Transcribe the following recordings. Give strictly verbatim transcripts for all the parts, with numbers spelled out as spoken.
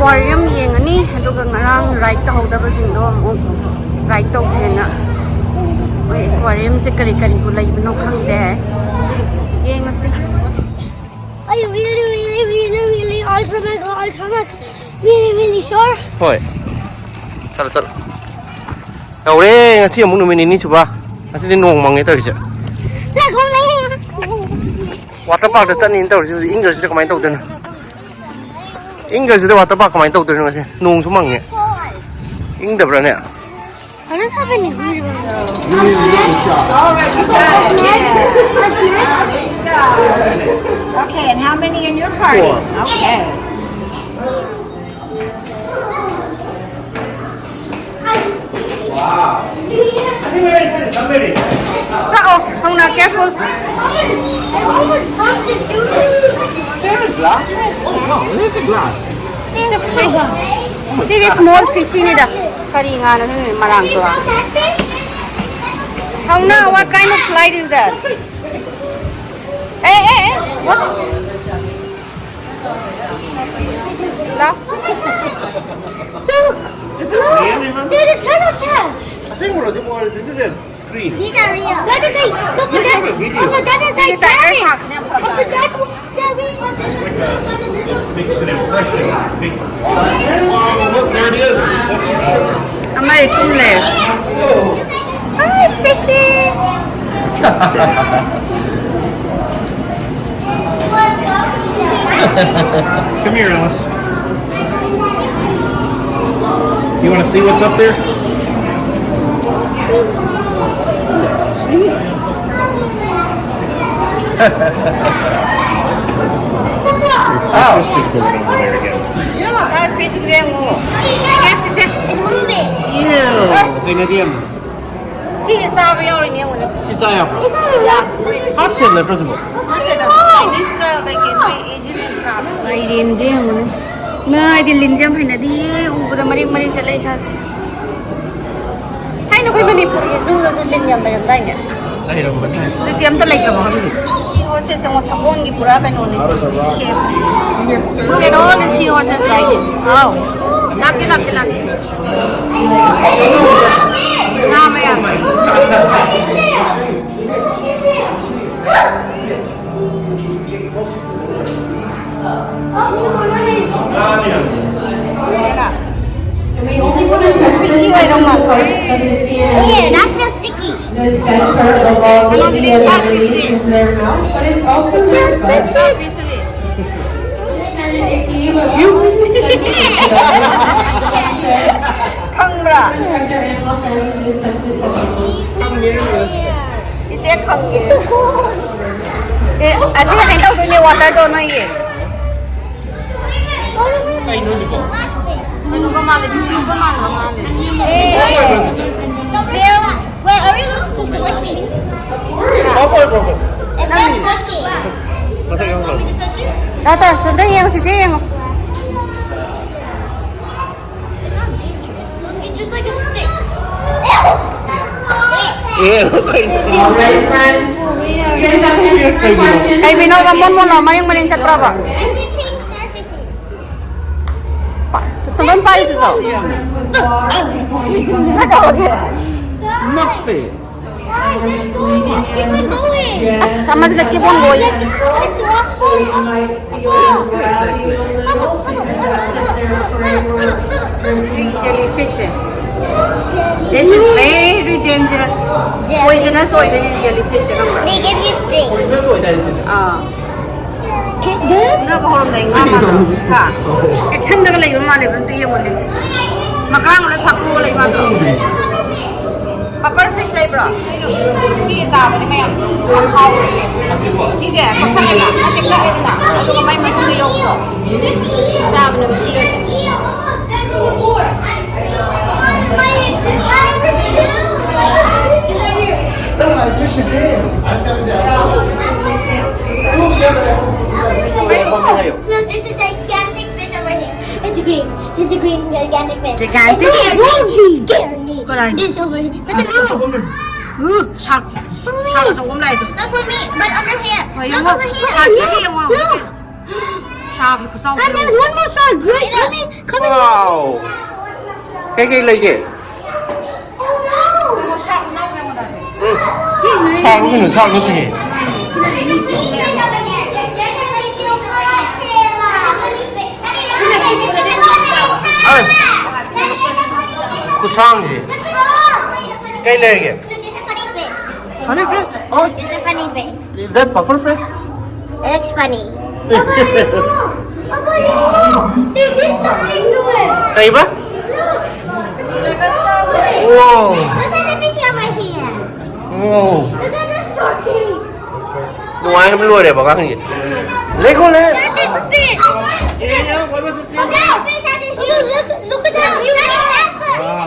Aquarium ꯌꯦꯡꯉꯅꯤ, ꯑꯗꯨꯒ ꯉꯔꯥꯡ ꯔꯥꯏꯗ ꯇꯧꯍꯧꯗꯕꯁꯤꯡꯗꯣ ꯑꯃꯨꯛ ꯔꯥꯏꯗ ꯇꯧꯁꯦꯅ꯫ ꯃꯣꯏ ꯑꯦꯀ꯭ꯋꯥꯔꯤꯌꯝꯁꯦ ꯀꯔꯤ ꯀꯔꯤꯕꯨ ꯂꯩꯕꯅꯣ ꯈꯪꯗꯦ꯫ ꯌꯦꯡꯉꯁꯤ꯫ Are you really, really, really, really ultra mega, ultra mega, really, really sure? ꯍꯣꯏ, ꯆꯠꯂꯣ, ꯆꯠꯂꯣ꯫ ꯌꯧꯔꯦ꯫ ꯉꯁꯤ ꯑꯃꯨꯛ ꯅꯨꯃꯤꯠ ꯅꯤꯅꯤ ꯁꯨꯕ꯫ ꯉꯁꯤꯗꯤ ꯅꯣꯡ ꯃꯪꯉꯦ ꯇꯧꯔꯤꯁꯦ꯫ ꯂꯥꯛꯍꯧꯔꯦ꯫ ꯋꯥꯇꯔ ꯄꯥꯔꯛꯇ ꯆꯠꯅꯤꯅ ꯇꯧꯔꯤꯁꯦ꯫ ꯍꯧꯖꯤꯛ ꯏꯪꯈ꯭ꯔꯁꯤꯗ ꯀꯃꯥꯏꯅ ꯇꯧꯗꯣꯏꯅꯣ? ꯏꯪꯈ꯭ꯔꯁꯤꯗ ꯋꯥꯇꯔ ꯄꯥꯔꯛ ꯀꯃꯥꯏꯅ ꯇꯧꯗꯣꯏꯅꯣ ꯉꯁꯤ? ꯅꯣꯡꯁꯨ ꯃꯪꯉꯦ꯫ ꯏꯪꯗꯕ꯭ꯔꯥꯅꯦ? Okay, and how many in your party? Okay. Uh-oh, Sona, careful. There is glass. Oh, no, it is a glass. It's a fish. CD small fishꯅꯤꯗ꯫ ꯀꯔꯤ ꯉꯥꯅꯣ ꯈꯪꯗꯦ, ꯃꯔꯥꯡ ꯇꯨꯔꯥꯡ꯫ Sona, what kind of flight is that? Hey, hey, hey, what? Laugh. Is this real even? There's a turtle chest. I think we're looking for this is a screen. These are real. Look at the, look at that. Look at that. It's like Titanic. Look at that. That ring was a little bit like a little Makes an impression. Big- Oh, look, there it is. ꯑꯃꯗꯤ ꯇꯨꯝ ꯂꯩꯔꯦ. Hi, fishy. Come here, Alice. You want to see what's up there? See? Your sister's going over there again. Our fish is there more. Yes, it's there. It's moving. Ew. ꯀꯩꯅꯣꯗꯤ ꯌꯥꯝ ꯁꯤꯁꯦ ꯆꯥꯕ ꯌꯥꯎꯔꯤꯅꯦ, ꯌꯦꯡꯉꯨꯅꯦ꯫ ꯁꯤ ꯆꯥ ꯌꯥꯕ꯭ꯔꯣ? ꯂꯥꯛ, ꯃꯣꯏ ꯍꯥꯠꯁꯦ ꯂꯩꯕ꯭ꯔꯣ ꯁꯤꯕꯣ? ꯅꯠꯇꯦꯗ, ꯆꯥꯏꯅꯤꯁꯀ ꯀꯩꯀꯩ ꯃꯣꯏ ꯑꯦꯁꯤꯌꯟ ꯌꯥꯝ ꯆꯥꯕ꯫ ꯃꯥꯏꯔꯦꯟꯁꯦ ꯌꯦꯡꯉꯨꯅꯦ꯫ ꯃꯥꯏꯗꯤ ꯂꯤꯟꯁꯦ ꯌꯥꯝ ꯍꯩꯅꯗꯤꯌꯦ, ꯎꯕꯗ ꯃꯔꯦꯡ ꯃꯔꯦꯡ ꯆꯠꯂꯦ ꯏꯁꯥꯁꯦ꯫ ꯊꯥꯏꯅ ꯑꯩꯈꯣꯏ ꯃꯅꯤꯄꯨꯔꯒꯤ ꯖꯨꯗꯁꯨ ꯂꯤꯟ ꯌꯥꯝ ꯂꯩꯔꯝꯗꯥꯏꯅꯦ꯫ ꯂꯩꯔꯝꯕꯅꯦ꯫ ꯍꯧꯖꯤꯛꯇꯤ ꯑꯝꯇ ꯂꯩꯇ꯭ꯔꯕ ꯈꯪꯗꯦ꯫ Horses ꯁꯦ ꯁꯒꯣꯜꯒꯤ ꯄꯨꯔꯥ ꯀꯩꯅꯣꯅꯦ꯫ Shape. Look at all the sea horses riding. Wow. ꯂꯥꯛꯀꯦ, ꯂꯥꯛꯀꯦ, ꯂꯥꯛꯀꯦ꯫ ꯉꯥ ꯃꯌꯥꯝ꯫ ꯁꯤ ꯑꯣꯏꯗꯧ ꯃꯥꯜꯂꯦ꯫ Yeah, that's so sticky. The center of all the sea energy is their mouth, but it's also their butt. Starfish ꯁꯤꯗꯤ꯫ ꯈꯪꯕ꯭ꯔꯥ? ꯆꯤꯆꯦ ꯈꯪꯉꯦ꯫ ꯑꯦ, ꯑꯁꯤ ꯀꯩꯅꯣ ꯇꯧꯗꯣꯏꯅꯦ, water ꯗꯣ ꯅꯣꯏꯒꯤ꯫ ꯀꯩꯅꯣ ꯁꯤꯕꯣ? ꯀꯩꯅꯣꯒ ꯃꯥꯜꯂꯦ, ꯀꯩꯅꯣꯒ ꯃꯥꯟꯕ ꯃꯥꯜꯂꯦ꯫ Wait, are we supposed to listen? Soft ꯑꯣꯏꯕ꯭ꯔꯣ? It feels squishy. ꯃꯁꯛ ꯌꯥꯝ ꯐꯖꯩ꯫ ꯇꯥ, ꯇꯥ, ꯁꯣꯝꯗ ꯌꯦꯡꯉꯣ, ꯆꯤꯆꯦ ꯌꯦꯡꯉꯣ꯫ It's not dangerous. Look, it's just like a stick. Ew! ꯑꯦ, ꯀꯩꯅꯣ? All right, friends. You guys have any more questions? ꯀꯩ ꯃꯤꯅꯣꯕ ꯃꯣꯟ ꯃꯣꯟ ꯂꯥꯎ, ꯃꯔꯦꯡ ꯃꯔꯦꯡ ꯆꯠꯄ꯭ꯔꯕ? I see pink surfaces. ꯄꯥ-, ꯂꯣꯏ ꯄꯥꯏꯔꯤꯁꯤꯁꯨ꯫ ꯀꯩꯗꯧꯔꯒꯦ? ꯅꯞꯄꯦ꯫ Why? Let's go. Keep on going. ꯑꯁ, ꯑꯃꯁꯨ ꯂꯩ, keep on going. Let's, let's walk forward. Jellyfish. This is very dangerous. Poisonous ꯑꯣꯏꯗꯣꯏꯅꯦ jellyfish ꯁꯦ, ꯈꯪꯕ꯭ꯔꯥ? They give you stings. Poisonous ꯑꯣꯏꯗꯥꯏꯅꯦ ꯁꯤꯁꯦ? ꯑꯥ꯫ ꯐꯨꯅꯕ ꯍꯧꯔꯝꯗꯥꯏ ꯉꯥ ꯃꯥꯗꯣ꯫ ꯍꯥ? Action ꯗꯒ ꯂꯩꯕ ꯃꯥꯜꯂꯦꯕ, ꯑꯝꯇ ꯌꯦꯡꯉꯨꯅꯦ꯫ ꯃꯈꯥ ꯂꯣꯏ ꯐꯥꯛꯇꯣꯛꯑ ꯂꯩ ꯃꯥꯗꯣ꯫ Puffer fish ꯂꯩꯕ꯭ꯔꯣ? ꯁꯤꯒꯤ ꯆꯥꯕꯅꯤ ꯃꯌꯥꯝ꯫ ꯌꯥꯝ ꯍꯥꯎꯕꯅꯦ꯫ ꯁꯤꯁꯦ ꯀꯛꯊꯠꯂꯦꯕ꯫ ꯅꯠꯇꯦ, ꯀꯛꯑꯦꯗꯅ꯫ ꯑꯗꯨꯒ ꯃꯥꯏ ꯃꯅꯨꯡꯗ ꯌꯥꯎꯕꯗꯣ꯫ ꯆꯥꯕꯅꯦꯕ ꯁꯤꯁꯦ꯫ Look, there's a gigantic fish over here. It's a green. It's a green gigantic fish. Gigantic? It's scared me. It's scared me. It's over here. Look at the blue. Shark, shark ꯑꯆꯧꯕ ꯑꯃ ꯂꯥꯛꯑꯦ꯫ Look with me, but under here. ꯍꯣꯏ, look ꯌꯦꯡꯉꯣ꯫ Over here. Shark ꯌꯦꯡꯉꯣ, ꯌꯦꯡꯉꯣ꯫ Shark ꯈꯨꯆꯥꯎꯁꯦ ꯌꯦꯡꯉꯣ꯫ Look, look. Come here. One more shark. Right, come here. Wow. ꯀꯩ ꯀꯩ ꯂꯩꯒꯦ? Oh, no. ꯎꯝ꯫ Shark ꯅꯠꯇꯦ, shark ꯅꯠꯇꯦ꯫ ꯑꯩ, ꯈꯨꯁꯥꯡꯁꯦ꯫ ꯀꯩ ꯂꯩꯔꯒꯦ? Funny fish? Oh. It's a funny fish. Is that puffer fish? It's funny. Papa, look! Papa, look! They did something to it! ꯀꯩꯕ? Look! Whoa! Look at the fish over here! Whoa! Look at the shark! ꯅꯨꯡꯉꯥꯏꯕ ꯂꯣꯏꯔꯦꯕ ꯑꯉꯥꯡꯁꯤꯡꯁꯦ꯫ ꯂꯩꯈꯣ ꯂꯩ꯫ That is fish! Look at the fish has a huge, look, look at that huge head!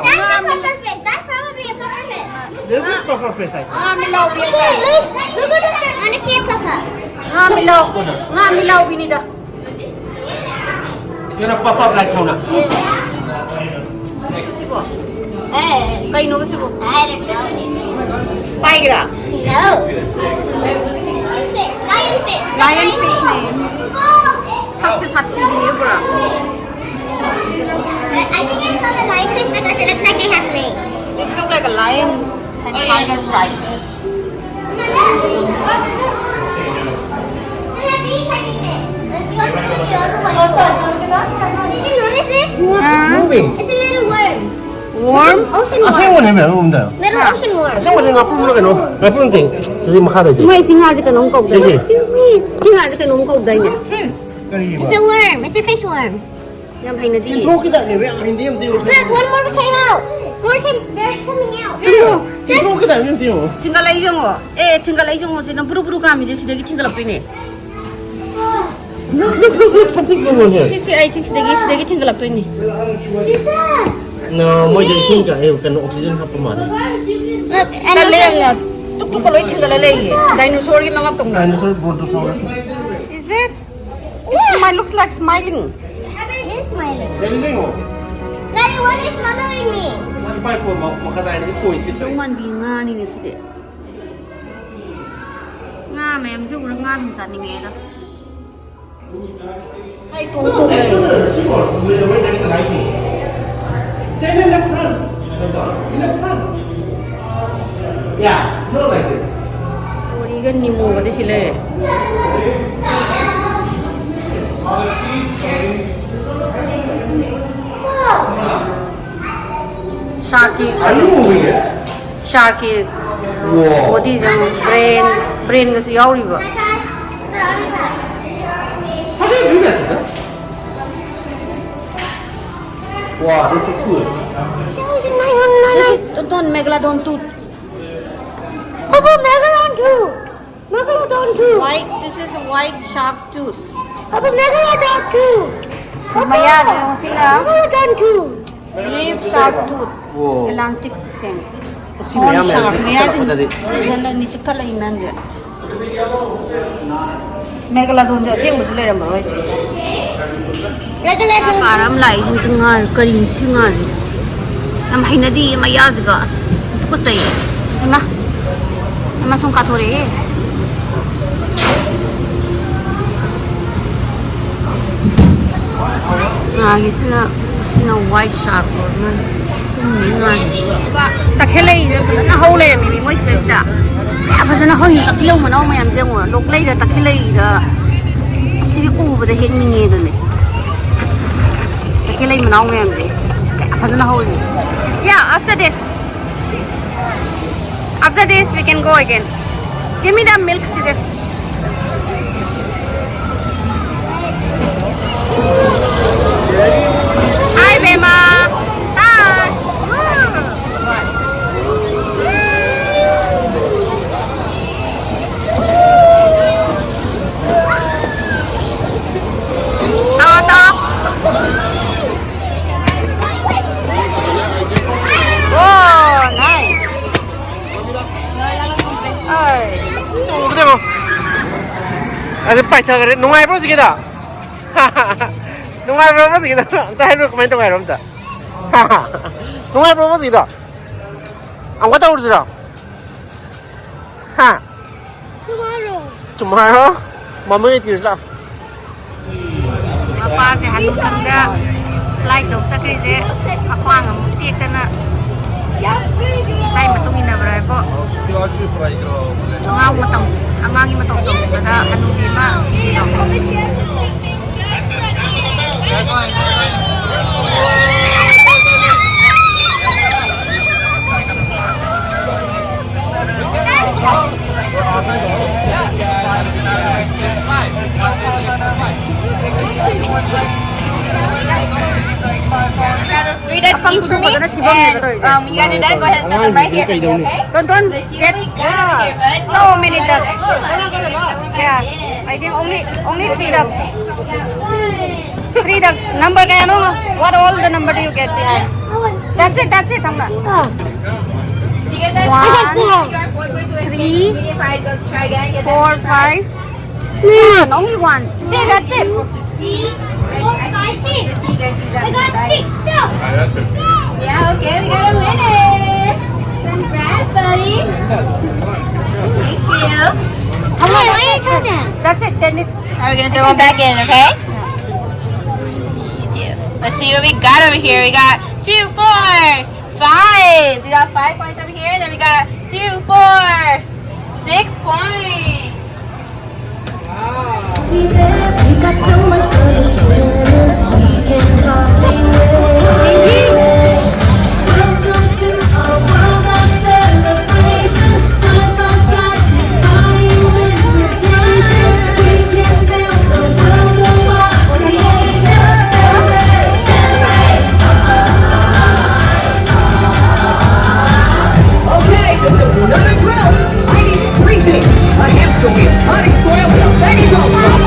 That's a puffer fish! That's probably a puffer fish! This is puffer fish, I think. ꯉꯥ ꯃꯤꯂꯥꯎꯕꯤ ꯍꯥꯏꯇꯥꯔꯦ꯫ Look, look at the, wanna see a puffer? ꯉꯥ ꯃꯤꯂꯥꯎ-, ꯉꯥ ꯃꯤꯂꯥꯎꯕꯤꯅꯤꯗ꯫ It's gonna puff up like tuna. ꯁꯤꯕꯣ? Hey. ꯀꯩꯅꯣꯕ ꯁꯤꯕꯣ? I don't know. ꯄꯥꯏꯒꯦꯔꯥ? No. Lion fish. Lion fish ꯅꯦ꯫ ꯁꯛꯁꯦ ꯁꯥꯊꯤꯕꯅꯦ ꯄꯨꯔꯥ꯫ I think it's called a lion fish because it looks like they have fangs. It look like a lion and tiger stripes. Did you notice this? What's moving? It's a little worm. Worm? Ocean worm. ꯑꯁꯦꯡꯕꯅꯦ, ꯃꯌꯥꯝ ꯑꯃꯗ꯫ Little ocean worm. ꯑꯁꯦꯡꯕꯅꯦ, ꯉꯥꯄ꯭ꯔꯨꯝꯂ ꯀꯩꯅꯣ? ꯉꯥꯄ꯭ꯔꯨꯝ ꯅꯠꯇꯦ꯫ ꯁꯤꯁꯤ ꯃꯈꯥꯗ ꯏꯁꯦ꯫ ꯃꯣꯏ ꯁꯤ ꯉꯥꯁꯦ ꯀꯩꯅꯣꯝ ꯀꯧꯗꯥꯏꯅꯦ? ꯏꯁꯦ꯫ ꯁꯤ ꯉꯥꯁꯦ ꯀꯩꯅꯣꯝ ꯀꯧꯗꯥꯏꯅꯦ? Fish. ꯀꯔꯤꯕ? It's a worm. It's a fish worm. ꯌꯥꯝ ꯍꯩꯅꯗꯤ꯫ ꯇꯤꯟꯊꯣꯛꯈꯤꯗꯥꯏꯅꯦꯕ? ꯌꯥꯝ ꯍꯩꯅꯗꯤ ꯌꯥꯝ ꯍꯩꯅꯗꯤ꯫ Look, one more came out. More came, they're coming out. ꯀꯩꯅꯣ? ꯇꯤꯟꯊꯣꯛꯈꯤꯗꯥꯏꯅꯦ? ꯌꯦꯡꯉꯣ꯫ ꯊꯤꯡꯒꯠꯂꯛꯏ ꯌꯦꯡꯉꯣ꯫ ꯑꯦ, ꯊꯤꯡꯒꯠꯂꯛꯏ ꯌꯦꯡꯉꯣ꯫ ꯁꯤꯅ ꯕꯨꯔꯨ ꯕꯨꯔꯨ ꯀꯥꯝꯃꯤꯁꯦ ꯁꯤꯗꯒꯤ ꯊꯤꯡꯒꯠꯂꯛꯇꯣꯏꯅꯦ꯫ Look, look, look, look, something's going on here. ꯁꯤ, ꯁꯤ, ꯑꯩ ꯊꯤꯡ-, ꯁꯤꯗꯒꯤ, ꯁꯤꯗꯒꯤ ꯊꯤꯡꯒꯠꯂꯛꯇꯣꯏꯅꯦ꯫ No, ꯃꯣꯏꯗꯤ ꯏꯁꯤꯡ ꯀ-, ꯑꯦ, ꯀꯩꯅꯣ, oxygen ꯍꯥꯞꯄ ꯃꯥꯜꯂꯦ꯫ Look, and ꯇꯜꯂꯦ also ꯌꯥꯝꯅ꯫ ꯇꯨꯛ ꯇꯨꯛꯀ ꯂꯣꯏ ꯊꯤꯡꯒꯠꯂ ꯂꯩꯌꯦ꯫ Dinosaurꯒꯤ ꯃꯉꯛꯇꯧꯅ꯫ Dinosaur, brontosaurus. Is it? It smile, looks like smiling. It is smiling. Daddy, why are you swallowing me? ꯏꯄꯥ ꯏꯄꯨ ꯃꯈ-, ꯃꯈꯥ ꯇꯥꯏꯅꯗꯤ ꯄꯣꯏꯟꯠꯇꯤ ꯂꯧ ꯂꯩ꯫ ꯃꯥꯟꯕꯤ ꯉꯥꯅꯤꯅꯦ ꯁꯤꯗꯤ꯫ ꯉꯥ ꯃꯌꯥꯝꯁꯦ ꯎꯔ ꯉꯥ ꯑꯗꯨꯝ ꯆꯥꯅꯤꯡꯉꯦꯗ꯫ ꯑꯩ ꯇꯣꯡ ꯇꯣꯡ ꯂꯩ꯫ Stand in the front. In the front. Yeah, not like this. ꯗꯣꯔꯤꯒ ꯅꯤꯃꯣꯒꯗꯤ ꯁꯤ ꯂꯩꯔꯦ꯫ ꯁꯥꯔꯛꯀꯤ, ꯁꯥꯔꯛꯀꯤ ꯕꯣꯗꯤꯁꯦ ꯌꯦꯡꯉꯣ, ꯕ꯭ꯔꯦꯟ, ꯕ꯭ꯔꯦꯟꯒꯁꯨ ꯌꯥꯎꯔꯤꯕ꯫ How do you do that? Wow, that's so cool. This is, don't, Megalodon tooth. Papa, Megalodon tooth. Megalodon tooth. White, this is white shark tooth. Papa, Megalodon tooth. Papa, ꯃꯌꯥꯗ ꯌꯦꯡꯉꯨ ꯁꯤꯅ꯫ Megalodon tooth. Reef shark tooth. Wow. Atlantic thing. ꯁꯤ ꯃꯌꯥꯝ ꯃꯌꯥꯝꯁꯦ ꯁꯥꯔꯛ ꯃꯌꯥꯁꯤꯡ ꯐꯖꯅ ꯆꯤꯛꯊꯠꯂꯛꯏ ꯃꯌꯥꯝꯁꯦ꯫ ꯃꯦꯒꯥꯂꯣꯗꯣꯟꯁꯦ ꯑꯁꯦꯡꯕꯁꯨ ꯂꯩꯔꯝꯃꯔꯣꯏ ꯁꯤꯗ꯫ ꯃꯦꯒꯥꯂꯣꯗꯣꯟ꯫ Car ꯑꯃ ꯂꯥꯛꯏꯁꯤꯡꯗ ꯉꯥ ꯀꯔꯤꯅꯣ ꯁꯤ ꯉꯥꯁꯦ? ꯌꯥꯝ ꯍꯩꯅꯗꯤꯌꯦ ꯃꯌꯥꯁꯤꯒ꯫ ꯑꯁ, ꯇꯨꯀꯠꯆꯩꯌꯦ꯫ ꯍꯩꯃꯥ꯫ ꯍꯩꯃꯥ, ꯁꯨꯝ ꯀꯥꯊꯣꯔꯛꯑꯦ꯫ ꯉꯥꯒꯤꯁꯤꯅ, ꯁꯤꯅ white shark ꯑꯣꯏꯔ ꯃꯥꯜꯂꯦ꯫ ꯇꯨꯝꯃꯤ ꯉꯥꯁꯦ꯫ ꯇꯈꯦꯜꯂꯩꯁꯦ ꯐꯖꯅ ꯍꯧ ꯂꯩꯔꯝꯃꯤꯅꯦ ꯃꯣꯏ ꯁꯤꯗꯩꯁꯤꯗ꯫ ꯀꯌꯥ ꯐꯖꯅ ꯍꯧꯏ ꯇꯈꯦꯜꯂꯧ ꯃꯅꯥꯎ ꯃꯌꯥꯝꯁꯦ ꯌꯦꯡꯉꯣ꯫ ꯂꯣꯛꯂꯩꯗ ꯇꯈꯦꯜꯂꯩꯗ꯫ ꯁꯤꯗꯤ ꯎꯕꯗ ꯍꯦꯛꯅꯤꯡꯉꯦ ꯑꯗꯨꯅꯦ꯫ ꯇꯈꯦꯜꯂꯩ ꯃꯅꯥꯎ ꯃꯌꯥꯝꯁꯦ ꯀꯌꯥ ꯐꯖꯅ ꯍꯧꯏ꯫ Yeah, after this. After this, we can go again. Give me the milk, ꯆꯤꯆꯦ꯫ Hi, ꯕꯦꯝꯃ꯫ Hi. ꯇꯥꯎ, ꯇꯥꯎ꯫ Oh, nice. ꯑꯩ꯫ ꯇꯧꯕꯗ ꯌꯦꯡꯉꯣ꯫ ꯑꯗꯨ ꯄꯥꯏꯊꯈ꯭ꯔꯦ꯫ ꯅꯨꯡꯉꯥꯏꯕ꯭ꯔꯣ ꯍꯧꯖꯤꯛꯀꯤꯗꯣ? ꯅꯨꯡꯉꯥꯏꯕ꯭ꯔꯣ ꯍꯧꯖꯤꯛꯀꯤꯗꯣ? ꯑꯝꯇ ꯍꯥꯏꯔꯛꯑꯣ, ꯀꯃꯥꯏꯅ ꯇꯧꯕ ꯍꯥꯏꯔꯣ ꯑꯝꯇ? ꯅꯨꯡꯉꯥꯏꯕ꯭ꯔꯣ ꯃꯁꯤꯗꯣ? ꯑꯃꯨꯛꯀ ꯇꯧꯔꯁꯤꯔꯣ? ꯍꯥ? Tomorrow. Tomorrow? ꯃꯃꯣꯏ ꯇꯤꯔꯁꯤ ꯂꯥꯛꯑꯣ꯫ ꯃꯄꯥꯁꯦ ꯍꯅꯨꯊꯪꯗ flight ꯇꯧ ꯆꯠꯈ꯭ꯔꯤꯁꯦ ꯃꯈ꯭ꯋꯥꯡ ꯑꯃꯨꯛ ꯇꯦꯛꯇꯅ ꯃꯆꯥꯏ ꯃꯇꯨꯡ ꯏꯟꯅꯕ꯭ꯔꯥ ꯍꯥꯏꯕꯣ? ꯑꯉꯥꯡ ꯃꯇꯧ, ꯑꯉꯥꯡꯒꯤ ꯃꯇꯧ ꯇꯧꯕꯗ ꯍꯅꯨꯕꯤ ꯑꯃ ꯁꯤꯕꯤꯗꯣ꯫ Three ducks each for me. And, um, you guys are done. Go ahead and set them right here for me, okay? Don't, don't get so many ducks. Yeah, I think only, only three ducks. Three ducks. Number kaya no? What all the number do you get? Yeah. That's it, that's it, Hamna. One, three, four, five. One, only one. See, that's it. See? I got six. Yeah, okay, we got a winner. Congrats, buddy. Thank you. That's it. Then it, are we gonna throw it back in, okay? Let's see what we got over here. We got two, four, five. We got five points over here. Then we got two, four, six points. We got so much fun to share. We can hardly wait. Welcome to our world of celebration. Side by side, defying limitation. We can build a world of our creation. Celebrate, celebrate. Okay, this is not a drill. I need three things. A hamster wheel, potting soil, and a baggy golf club.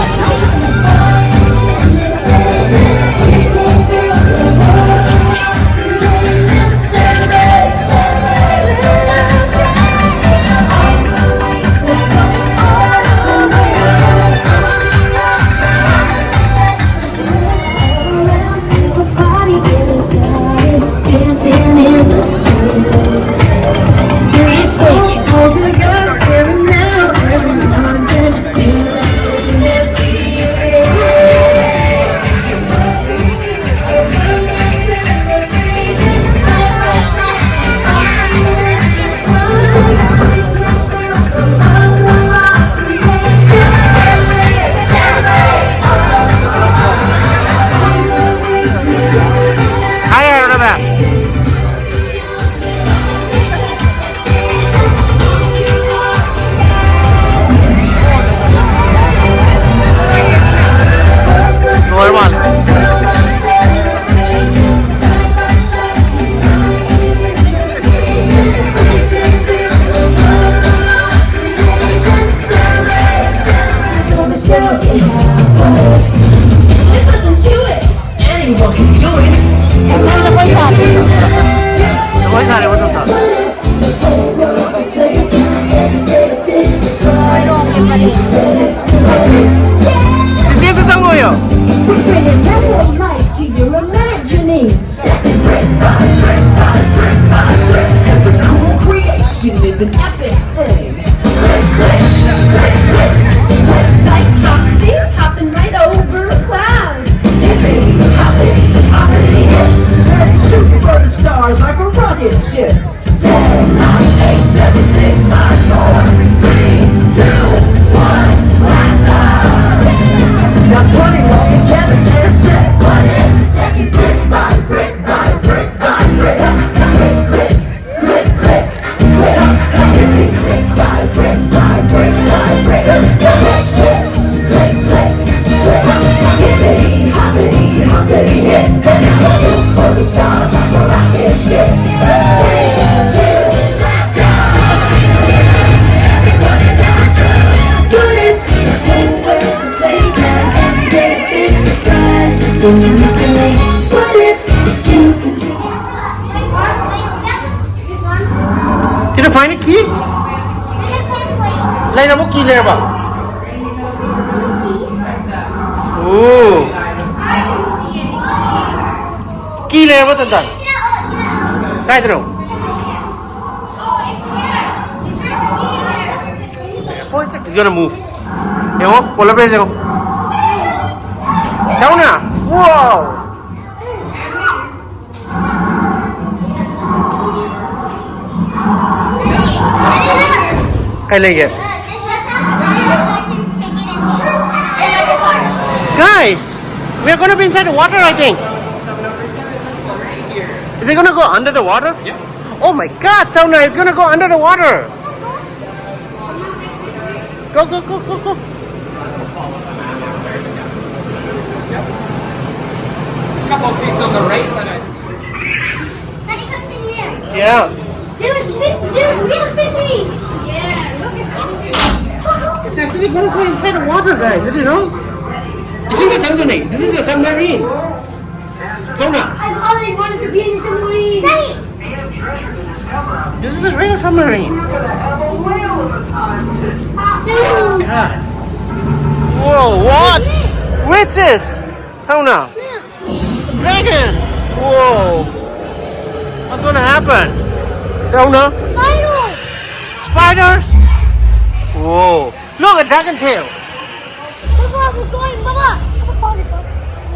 An epic thing. Like Foxy, hopping right over a cloud. Hippity, hoppity, hoppity, hip. Let's shoot for the stars like a rocket ship. Ten, nine, eight, seven, six, five, four, three, two, one, blast off! Now put it all together and say, put it, stack it brick by brick by brick by brick. Click, click, click, click, click, click, by brick by brick by brick. Click, click, click, click, click, hippity, hoppity, hoppity, hip. And now shoot for the stars like a rocket ship. Three, two, blast off! Everybody's awesome. Good. When you say, what if you can Did you find a key? ꯂꯩꯔꯕꯣ? Key ꯂꯩꯔꯕꯣ? ꯑꯣ꯫ Key ꯂꯩꯔꯕꯣ, ꯇꯟꯇꯟ? ꯀꯥꯏꯗꯅꯣ? ꯍꯣꯏ, it's gonna move. ꯌꯦꯡꯉꯣ, polar bear ꯌꯦꯡꯉꯣ꯫ ꯇꯧꯅ꯫ Wow! ꯀꯩ ꯂꯩꯒꯦ? Guys, we are gonna be inside the water, I think. Is it gonna go under the water? Yeah. Oh my God, Tauna, it's gonna go under the water. Go, go, go, go, go. Couple seats on the right, but I see. Daddy, come sit here. Yeah. There's, there's real fishy. Yeah, look at this. It's actually gonna go inside the water, guys. Did you know? Isn't it something? This is a submarine. Come now. I've always wanted to be in a submarine. Daddy. This is a real submarine. No. God. Whoa, what? Witches! Tauna. No. Dragon! Whoa. What's gonna happen? Tauna. Spiral. Spiders. Whoa. Look, a dragon tail. Papa, we're going, Papa. Papa, Papa.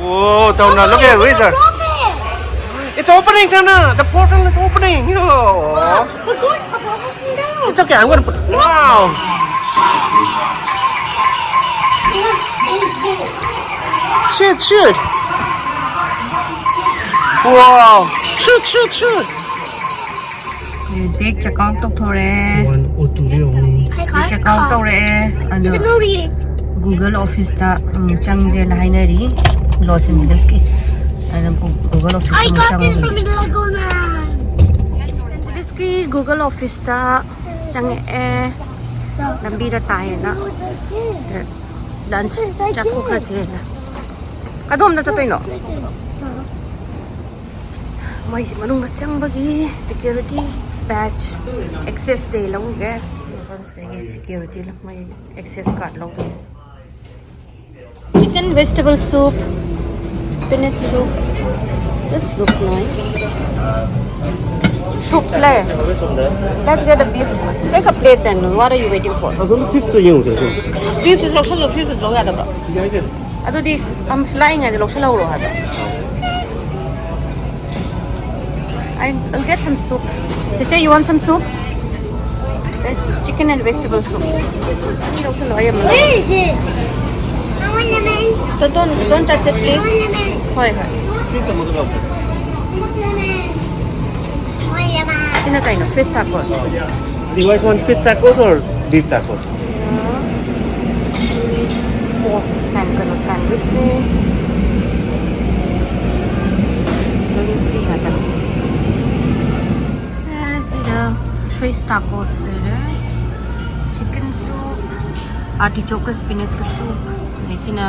Whoa, Tona, look at the wizard. Drop it. It's opening, Tona. The portal is opening. Yo. We're going, Papa. No. It's okay. I'm gonna put. Wow. Shoot, shoot. Wow. Shoot, shoot, shoot. ꯍꯧꯖꯤꯛ check out ꯇꯧꯊꯣꯔꯦ꯫ One, oh, two, three, oh. I got check out ꯇꯧꯔꯛꯑꯦ꯫ ꯑꯗꯣ There's no reading. Google ꯑꯣꯐꯤꯁꯇ ꯑꯃꯨꯛ ꯆꯪꯁꯦꯅ ꯍꯥꯏꯅꯔꯤ loss ꯑꯦꯟꯖꯦꯂꯁꯀꯤ꯫ ꯑꯗꯨꯅ Google ꯑꯣꯐꯤꯁꯇ I ꯑꯃꯨꯛ got this ꯆꯪꯉꯒꯦ꯫ from the Lego line. Los ꯑꯦꯟꯖꯦꯂꯁꯀꯤ ꯒꯨꯒꯜ ꯑꯣꯐꯤꯁꯇ ꯆꯪꯉꯛꯑꯦ꯫ ꯂꯝꯕꯤꯗ ꯇꯥꯏꯌꯦꯅ ꯂꯟꯁ ꯆꯥꯊꯣꯛꯈ꯭ꯔꯁꯦꯅ꯫ ꯀꯗꯣꯝꯗ ꯆꯠꯇꯣꯏꯅꯣ? ꯃꯣꯏꯁꯤ ꯃꯅꯨꯡꯗ ꯆꯪꯕꯒꯤ ꯁꯦꯀ꯭ꯌꯨꯔꯤꯇꯤ ꯕꯦꯖ ꯑꯦꯛꯁꯦꯁ ꯗꯦ ꯂꯧꯒꯦ꯫ ꯁꯤꯗꯒꯤ ꯁꯦꯀ꯭ꯌꯨꯔꯤꯇꯤ ꯃꯣꯏ ꯑꯦꯛꯁꯦꯁ ꯀꯥꯔꯗ ꯂꯧꯒꯦ꯫ Chicken vegetable soup, spinach soup. This looks nice. Soup ꯂꯩ꯫ Let's get a beef. Take a plate then. What are you waiting for? ꯐꯤꯁꯇꯣ ꯌꯦꯡꯉꯨꯁꯦ ꯁꯨꯝ꯫ Beef ꯂꯧꯁꯜꯂꯣ, beef ꯂꯧ ꯌꯥꯗꯕ꯭ꯔꯣ? ꯑꯗꯨꯗꯤ ꯑꯃꯁꯨ ꯂꯥꯛꯏꯉꯩꯗ ꯂꯧꯁꯜꯍꯧꯔꯣ ꯍꯥꯏꯕ꯫ I, I'll get some soup. ꯆꯦꯆꯦ, you want some soup? There's chicken and vegetable soup. ꯑꯅꯤ ꯂꯧꯁꯜꯂꯣ, ꯑꯩ ꯑꯃ ꯂꯧꯔꯒꯦ꯫ Where is it? I want the man. Don't, don't, don't touch it, I please. Want the man. ꯍꯣꯏ, ꯍꯣꯏ꯫ I want the man. I want the man. ꯁꯤꯅ ꯀꯩꯅꯣ? Fish tacos. Do you guys want fish tacos or beef tacos? Pork ꯁꯦꯝ-, ꯀꯩꯅꯣ, ꯁꯦꯟꯋꯤꯆꯅꯦ꯫ Gluten free ꯉꯥꯛꯇꯅꯦ꯫ ꯑꯦ, ꯁꯤꯗ fish tacos ꯂꯩꯔꯦ꯫ Chicken soup, artichoke ꯀ spinach ꯀ soup꯫ ꯑꯗꯩ ꯁꯤꯅ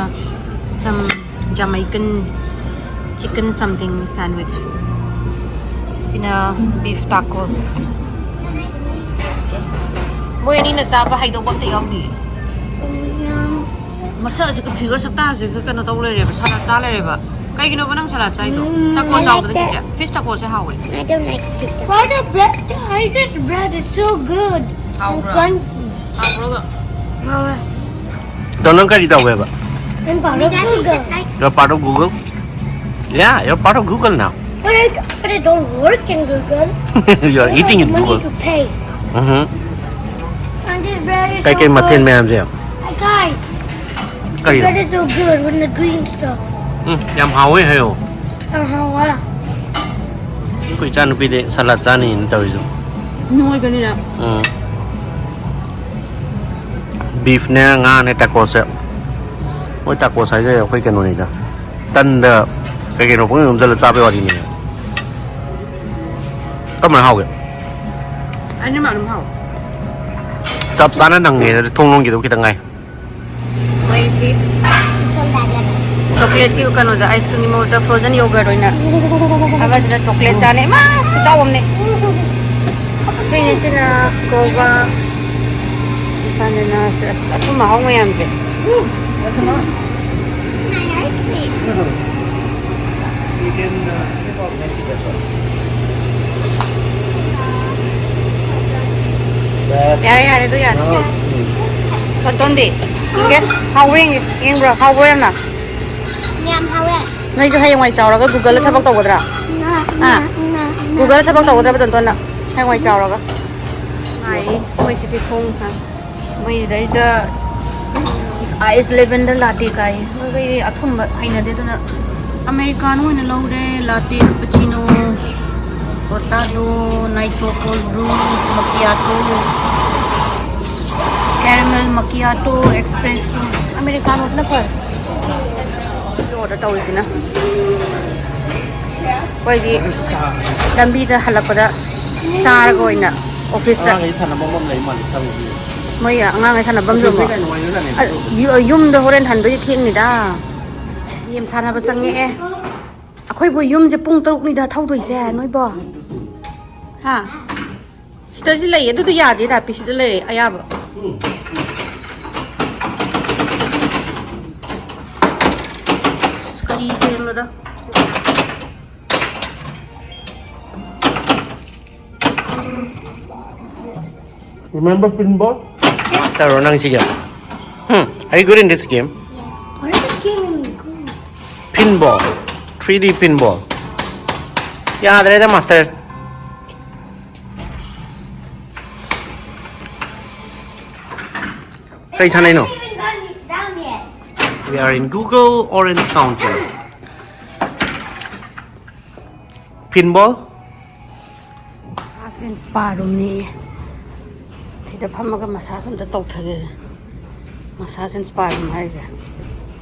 some Jamaican chicken something sandwich. ꯁꯤꯅ beef tacos꯫ ꯃꯣꯏ ꯑꯅꯤꯅ ꯆꯥꯕ ꯍꯩꯗꯧꯕ ꯑꯝꯇ ꯌꯥꯎꯗꯦ꯫ ꯃꯁꯛ ꯑꯁꯤꯒ figure ꯁꯛꯇꯥꯁꯤꯒ ꯀꯩꯅꯣ ꯇꯧ ꯂꯩꯔꯦꯕ, ꯁꯂꯥꯠ ꯆꯥ ꯂꯩꯔꯦꯕ꯫ ꯀꯩꯒꯤꯅꯣꯕ ꯅꯪ ꯁꯂꯥꯠ ꯆꯥꯏꯗꯣ? Mm, Taco I like ꯆꯥꯎꯕꯗ that. ꯆꯤꯆꯦ? Fish taco ꯁꯦ ꯍꯥꯎꯋꯦ꯫ I don't like fish tacos. Why the bread? I just bread is so good. ꯍꯥꯎꯕ꯭ꯔꯣ? Crunchy. ꯍꯥꯎꯕ꯭ꯔꯣꯕ? ꯍꯥꯎꯋꯦ꯫ ꯑꯗꯣ ꯅꯪ ꯀꯔꯤ ꯇꯧꯋꯦꯕ? I'm part of Google. You're part of Google? Yeah, you're part of Google now. But I, but I don't work in Google. You're I don't eating have in money Google. To pay. Um. And this bread is so ꯀꯩꯀꯩ ꯃꯊꯦꯜ good. ꯃꯌꯥꯝꯁꯦ? Hey, guys, ꯀꯔꯤ? Bread is so good with the green stuff. ꯎꯝ, ꯌꯥꯝ ꯍꯥꯎꯋꯦ ꯍꯥꯏꯌꯣ꯫ Uh-huh. ꯑꯩꯈꯣꯏ ꯏꯆꯥꯅꯨꯄꯤꯗꯤ salad ꯆꯥꯅꯤꯅ ꯇꯧꯔꯤꯁꯨ꯫ ꯅꯣꯏꯒꯅꯤꯅ꯫ ꯎꯝ꯫ ꯕꯤꯐꯅꯦ, ꯉꯥꯅꯦ, ꯇꯥꯀꯣꯁꯁꯦ꯫ ꯃꯣꯏ ꯇꯥꯀꯣꯁ ꯍꯥꯏꯁꯦ ꯑꯩꯈꯣꯏ ꯀꯩꯅꯣꯅꯤꯗ, ꯇꯟꯗ ꯀꯩ ꯀꯩꯅꯣ ꯄꯪꯌꯣꯝ ꯌꯣꯝꯖꯜꯂ ꯆꯥꯕꯩ ꯋꯥꯔꯤꯅꯦ꯫ ꯀꯃꯥꯏꯅ ꯍꯥꯎꯒꯦ? ꯑꯅꯤꯃꯛ ꯑꯗꯨꯝ ꯍꯥꯎ꯫ ꯆꯞ ꯆꯥꯅ ꯅꯪꯉꯦ꯫ ꯊꯣꯡ ꯂꯣꯟꯈꯤꯗꯧ ꯈꯤꯇꯪ ꯉꯥꯏ꯫ ꯃꯩꯁꯤ ꯆꯣꯀ꯭ꯂꯦꯠꯀꯤ ꯀꯩꯅꯣꯗ, ꯑꯥꯏꯁ ꯀ꯭ꯔꯤꯝꯒꯤ ꯃꯍꯨꯠꯇ ꯐ꯭ꯔꯣꯖꯟ ꯌꯣꯒꯔꯠ ꯑꯣꯏꯅ꯫ ꯑꯃꯁꯤꯅ ꯆꯣꯀ꯭ꯂꯦꯠ ꯆꯥꯅꯤ꯫ ꯏꯃꯥ! ꯈꯨꯆꯥꯎ ꯑꯃꯅꯦ꯫ ꯑꯩꯈꯣꯏꯅꯤꯁꯤꯅ ꯀꯣꯕ꯫ ꯑꯁ, ꯑꯊꯨꯝ ꯑꯍꯥꯎ ꯃꯌꯥꯝꯁꯦ꯫ ꯌꯥꯔꯦ, ꯌꯥꯔꯦ, ꯑꯗꯨ ꯌꯥꯔꯦ꯫ ꯐꯣꯇꯣꯟꯗꯤ? ꯌꯦꯡꯒꯦ꯫ ꯍꯥꯎꯕ꯭ꯔꯥ ꯌꯦꯡꯒꯦ꯫ ꯌꯦꯡꯕ꯭ꯔꯣ? ꯍꯥꯎꯕ꯭ꯔꯣ ꯌꯥꯝꯅ? ꯌꯥꯝ ꯍꯥꯎꯋꯦ꯫ ꯅꯣꯏꯁꯨ ꯍꯌꯦꯡꯋꯥꯏ ꯆꯥꯎꯔꯒ ꯒꯨꯒꯜꯗ ꯊꯕꯛ ꯇꯧꯒꯗ꯭ꯔꯥ? ꯉꯥ, ꯍꯥ? ꯉꯥ, ꯉꯥ, ꯉꯥ꯫ ꯒꯨꯒꯜꯗ ꯊꯕꯛ ꯇꯧꯒꯗ꯭ꯔꯕ, ꯇꯣꯟꯇꯣꯟꯅ? ꯍꯌꯦꯡꯋꯥꯏ ꯆꯥꯎꯔꯒ꯫ ꯉꯥꯏ, ꯃꯣꯏꯁꯤꯗꯤ ꯊꯣꯡ ꯍꯥꯡ-, ꯃꯣꯏ ꯁꯤꯗꯩꯗ ꯑꯥꯏꯁ ꯂꯦꯕꯦꯟꯗꯔ ꯂꯥꯇꯦ ꯀꯥꯏ꯫ ꯑꯩꯈꯣꯏꯗꯤ ꯑꯊꯨꯝꯕ ꯍꯩꯅꯗꯦ, ꯑꯗꯨꯅ ꯑꯃꯦꯔꯤꯀꯥꯅꯣ ꯑꯣꯏꯅ ꯂꯧꯔꯦ꯫ ꯂꯥꯇꯦ, ꯀꯄꯨꯆꯤꯅꯣ, ꯀꯣꯇꯥꯗꯣ, ꯅꯥꯏꯇ꯭ꯔꯣ ꯀꯣꯜ ꯕ꯭ꯔꯨ, ꯃꯀꯤꯌꯥꯇꯣ, ꯀꯦꯔꯃꯦꯜ ꯃꯀꯤꯌꯥꯇꯣ, ꯑꯦꯛꯁꯄ꯭ꯔꯦꯁꯣ꯫ ꯑꯃꯦꯔꯤꯀꯥꯅꯣꯁꯤꯅ ꯐꯔꯦ꯫ ꯑꯣꯔꯗꯔ ꯇꯧꯔꯤꯁꯤꯅ꯫ ꯑꯩꯈꯣꯏꯗꯤ ꯂꯝꯕꯤꯗ ꯍꯜꯂꯛꯄꯗ ꯆꯥꯔꯒ ꯑꯣꯏꯅ ꯑꯣꯐꯤꯁꯇ꯫ ꯑꯉꯥꯡꯈꯩ ꯁꯥꯟꯅꯐꯝ ꯑꯃ ꯂꯩ ꯃꯥꯜꯂꯦ, ꯆꯪꯉꯨꯁꯤ꯫ ꯃꯣꯏ ꯑꯉꯥꯡꯈꯩ ꯁꯥꯟꯅꯐꯝꯁꯨ ꯑꯃꯨꯛ꯫ ꯀꯩ ꯅꯨꯡꯉꯥꯏꯈ꯭ꯔꯖꯥꯠꯅꯤ꯫ ꯑ, ꯌꯨ-, ꯌꯨꯝꯗ ꯍꯣꯔꯦꯟ ꯍꯟꯗꯣꯏꯁꯦ ꯊꯦꯡꯅꯤꯗ꯫ ꯒꯦꯝ ꯁꯥꯟꯅꯕ ꯆꯪꯉꯛꯑꯦ꯫ ꯑꯩꯈꯣꯏꯕꯨ ꯌꯨꯝꯁꯦ ꯄꯨꯡ ꯇꯔꯨꯛꯅꯤꯗ ꯊꯧꯗꯣꯏꯁꯦ, ꯅꯣꯏꯕꯣ꯫ ꯍꯥ? ꯁꯤꯗꯁꯨ ꯂꯩꯌꯦ, ꯑꯗꯨꯗꯤ ꯌꯥꯗꯦ, ꯇꯥꯄꯤ, ꯁꯤꯗ ꯂꯩꯔꯦ ꯑꯌꯥꯕ꯫ ꯑꯁ, ꯀꯔꯤ ꯒꯦꯝꯅꯣꯗ? Remember pinball? Master ꯔꯣ ꯅꯪ ꯁꯤꯒꯤ? Hmm, are you good in this game? What is the game in Google? Pinball. Three D pinball. ꯌꯥꯗ꯭ꯔꯦꯗ, master. ꯀꯩ ꯁꯥꯟꯅꯩꯅꯣ? Even gone down yet. We are in Google Orange County. Pinball? Massage and spa roomꯅꯤ꯫ ꯁꯤꯗ ꯐꯝꯃꯒ massage ꯑꯝꯇ ꯇꯧꯊꯒꯦꯁꯦ꯫ Massage and spa room ꯍꯥꯏꯁꯦ꯫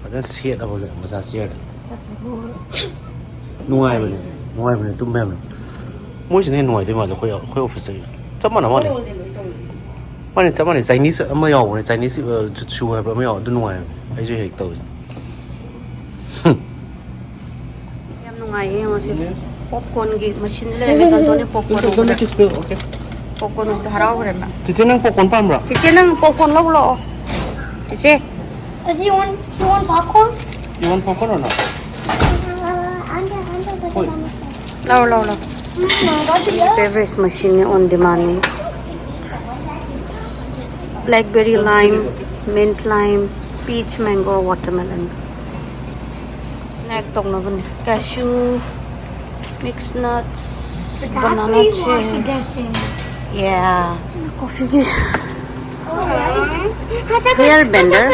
ꯐꯖꯅ ꯁꯦꯠꯂꯕ ꯍꯧꯖꯤꯛ ꯃꯆꯥ ꯆꯤꯌꯔꯗ꯫ ꯆꯥꯛ ꯆꯥꯊꯣꯛꯑꯒ ꯅꯨꯡꯉꯥꯏꯕꯅꯦ꯫ ꯅꯨꯡꯉꯥꯏꯕꯅꯦ, ꯇꯨꯝꯕ ꯌꯥꯝꯅ꯫ ꯃꯣꯏꯁꯤꯅ ꯍꯦꯟꯅ ꯅꯨꯡꯉꯥꯏꯗꯣꯏ ꯃꯥꯜꯂꯦ ꯑꯩꯈꯣꯏ, ꯑꯩꯈꯣꯏ ꯑꯣꯐꯤꯁꯇꯒꯤ꯫ ꯆꯞ ꯃꯥꯟꯅ ꯃꯥꯜꯂꯦ꯫ ꯃꯥꯅꯦ, ꯆꯞ ꯃꯥꯟꯅꯩ꯫ Chinese ꯑꯃ ꯌꯥꯎꯕꯅꯦ, Chinese, ꯑ, ꯖꯨꯠꯁꯨ ꯍꯥꯏꯕ ꯑꯃ ꯌꯥꯎꯕ, ꯑꯗꯨ ꯅꯨꯡꯉꯥꯏꯕꯅꯦ꯫ ꯑꯩꯁꯨ ꯍꯦꯛ ꯇꯧꯁꯦ꯫ ꯌꯥꯝ ꯅꯨꯡꯉꯥꯏꯌꯦ ꯌꯦꯡꯉꯣ ꯁꯤ꯫ Popcornꯒꯤ machine ꯂꯩꯔꯝꯃꯦ, ꯀꯟꯇꯣꯅꯤ popcorn ꯎꯕꯗ꯫ Popcorn ꯎꯕꯗ ꯍꯔꯥꯎꯈ꯭ꯔꯦꯕ꯫ ꯆꯤꯆꯦ, ꯅꯪ popcorn ꯄꯥꯝꯕ꯭ꯔꯥ? ꯆꯤꯆꯦ, ꯅꯪ popcorn ꯂꯧꯕ ꯂꯥꯛꯑꯣ꯫ ꯆꯤꯆꯦ꯫ You want, you want popcorn? You want popcorn or not? ꯂꯧ, ꯂꯧ, ꯂꯧ꯫ Beverage machineꯅꯤ, on demandꯅꯤ꯫ Blackberry lime, mint lime, peach mango, watermelon. Snack ꯇꯧꯅꯕꯅꯦ꯫ Cashew, mix nuts, banana chips. Yeah. Coffeeꯒꯤ Hair bender.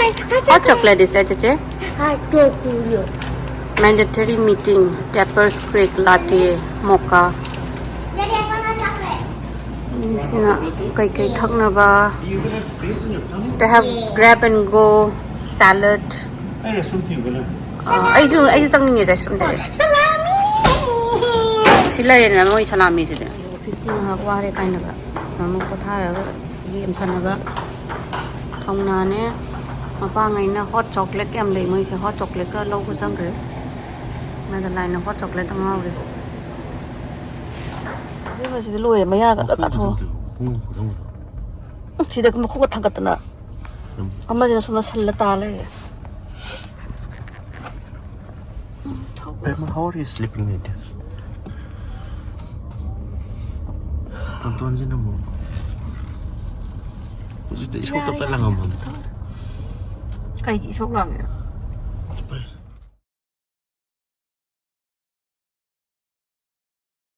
Hot chocolate is it, ꯆꯦꯆꯦ? Mandatory meeting, Tapper's Greek latte, mocha. ꯁꯤꯅ ꯀꯩꯀꯩ ꯊꯛꯅꯕ? They have grab and go, salad. ꯑꯩ restroom ꯊꯤꯡꯒꯦ ꯅꯪ꯫ ꯑꯥ, ꯑꯩꯁꯨ, ꯑꯩꯁꯨ ꯆꯪꯅꯤꯡꯉꯦ restroomꯗꯗꯤ꯫ ꯁꯤ ꯂꯩꯔꯦꯅ ꯃꯣꯏ ꯁꯂꯥꯃꯤꯁꯤꯗꯤ꯫ Officeꯀꯤ ꯉꯥꯏꯍꯥꯛ ꯋꯥꯔꯦ ꯀꯥꯏꯅꯒ ꯉꯥꯏꯍꯥꯛ ꯄꯣꯊꯥꯔꯒ game ꯁꯥꯟꯅꯕ ꯊꯧꯅꯥꯅꯦ꯫ ꯃꯄꯥꯡꯒꯩꯅ hot chocolate ꯌꯥꯝ ꯂꯩ, ꯃꯣꯏꯁꯦ hot chocolateꯀ ꯂꯧꯕ ꯆꯪꯈ꯭ꯔꯦ꯫ ꯃꯥꯗ line hot chocolate ꯉꯥꯎꯔꯤ꯫ ꯏꯕꯦꯝꯃ, ꯁꯤꯗꯤ ꯂꯣꯏꯔꯦ, ꯃꯌꯥꯒ ꯂꯣꯏ ꯀꯥꯊꯣꯛꯑꯣ꯫ ꯎꯝ, ꯁꯤꯗ ꯃꯈꯣꯡꯒ ꯊꯥꯡꯒꯠꯇꯅ꯫ ꯎꯝ꯫ ꯑꯃꯁꯤꯅ ꯁꯣꯝꯗ ꯁꯜꯂ ꯇꯥ ꯂꯩꯔꯦ꯫ ꯎꯝ, ꯊꯧꯕ꯫ ꯕꯦꯝꯃ, how are you sleeping like this? ꯇꯣꯟꯇꯣꯟꯁꯤꯅ ꯑꯃꯨꯛ꯫ ꯍꯧꯖꯤꯛꯇꯤ ꯏꯁꯧ ꯇꯞ ꯇꯞ ꯂꯥꯡꯉꯝꯕꯅꯤ꯫ ꯀꯩꯒꯤ ꯏꯁꯧ ꯂꯥꯡꯉꯤꯅꯣ?